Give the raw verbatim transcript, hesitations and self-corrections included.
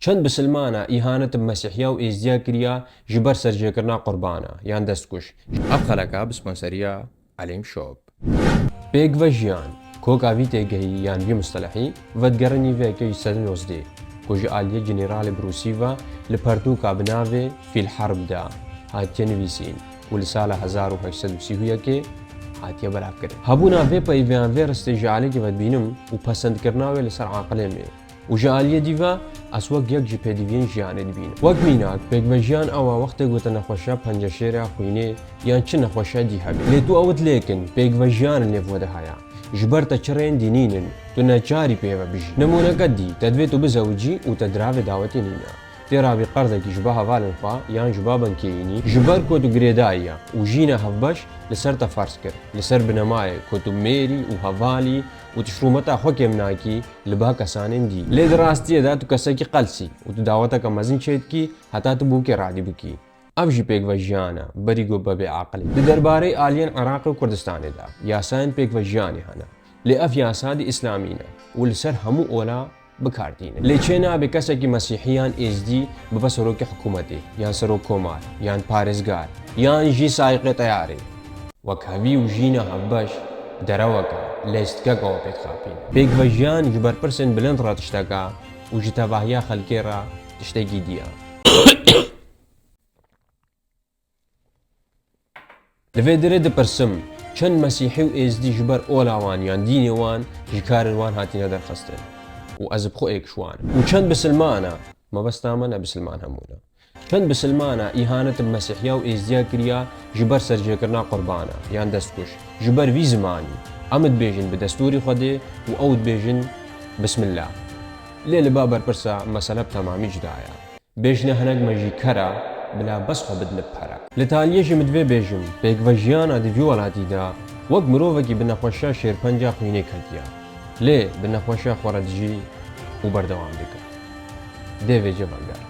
Çend bisilmana îhanet bi Mesîhiya û Êzdiya kiriya ji ber serjêkirina qurbana yan destkuş. Ev xeleka bi sponseriya Elîm Shop. Pêkvejiyan, koka vî têgehî yan vî mustelehî, vedigerin nîveke ji sedî nozdeh, ku ji aliyê Generalê bi Rûsî ve li pertûka bi navê Fîl Herb de hatiye nivîsîn û li sala hezar û heşt sed û sî û yekê hatiye belavkirin. Hebûna vê peyvê yan vê ristê ji aliyekî ve dibînim û pesendkirina wê li ser aqilê me û ji aliyê dî ve ez wek yek ji pêdiviyên jiyanê dibînim. Wek mînak, pêkvejiyan ew e wextê ku te nexweşiya penceşêr ya xwînê yan çi nexweşiya dî hebe. Lê tu ew dilêkin, pêkvejiyan lêv we de heye. Ji ber te çi rêyên dî nînin, tu neçarî pê ve bijî. Nimûneke dî, te divê tu bizewicî û te diravê dawetê nîne. Tê rabî qerdekî ji ba hevalên xwe yan ji ba bankê înî, ji ber ku tu girêdayî ye û jîna hevbeş li ser te ferz kir, li ser binemayê ku tu mêrî û hevalî û tu ji rûmeta xwe kêm nakî li ba kesanên dî. Lê di rastiyê de tu kesekî qels î û tu daweteke mezin çêdikî heta tu bûkê radî bikî. Ev jî pêkvejiyan e, berî ku bebe aqilê. Di derbarê aliyên Iraqê û Kurdistanê de yasayên pêkvejiyanê hene. Lê ev yasa di îslamî ne û li ser hemû ola bi kar tîne. Lê çê nabe kesekî mesîhî yan êzdî bibe serokê hikûmetê, yan serokkomar, yan parêzgar, yan jî sayiqê teyarê. Wekhevî û jîna hevbeş derewek e, lîstikek e we pê dixapîne. Pêkvejiyan ji berpirsên bilind re tiştek e û ji tevahiya xelkê re tiştekî dî ye. Li vê derê dipirsim, çend mesîhî û êzdî ji ber ola wan yan dînê wan ji karên wan hatine derxistin û ez bi xwe êk ji wan im. Û çend bisilman e, mebesta me ne bisilman hemû ne. Çend bisilman e îhanet bi mesîhiya û êzdiya kiriya ji ber serjêkirina qurbana yan destkuş. Ji ber vî zimanî, em dibêjin bi destûrî Xwedê û ew dibêjin Bismillah. Lê li ba berpirsa mesele bi temamî cuda ye. Bêjne hinek me jî ker e, bila bes xwe bidine pere. Li taliyê jî min divê bêjim, pêkvejiyana di vî welatî de wek mirovekî bi nexweşiya şêrpenca xwînê ketiye. Lê bi nexweşiya xwe re dijî û berdewam dike. Dê vêce veger.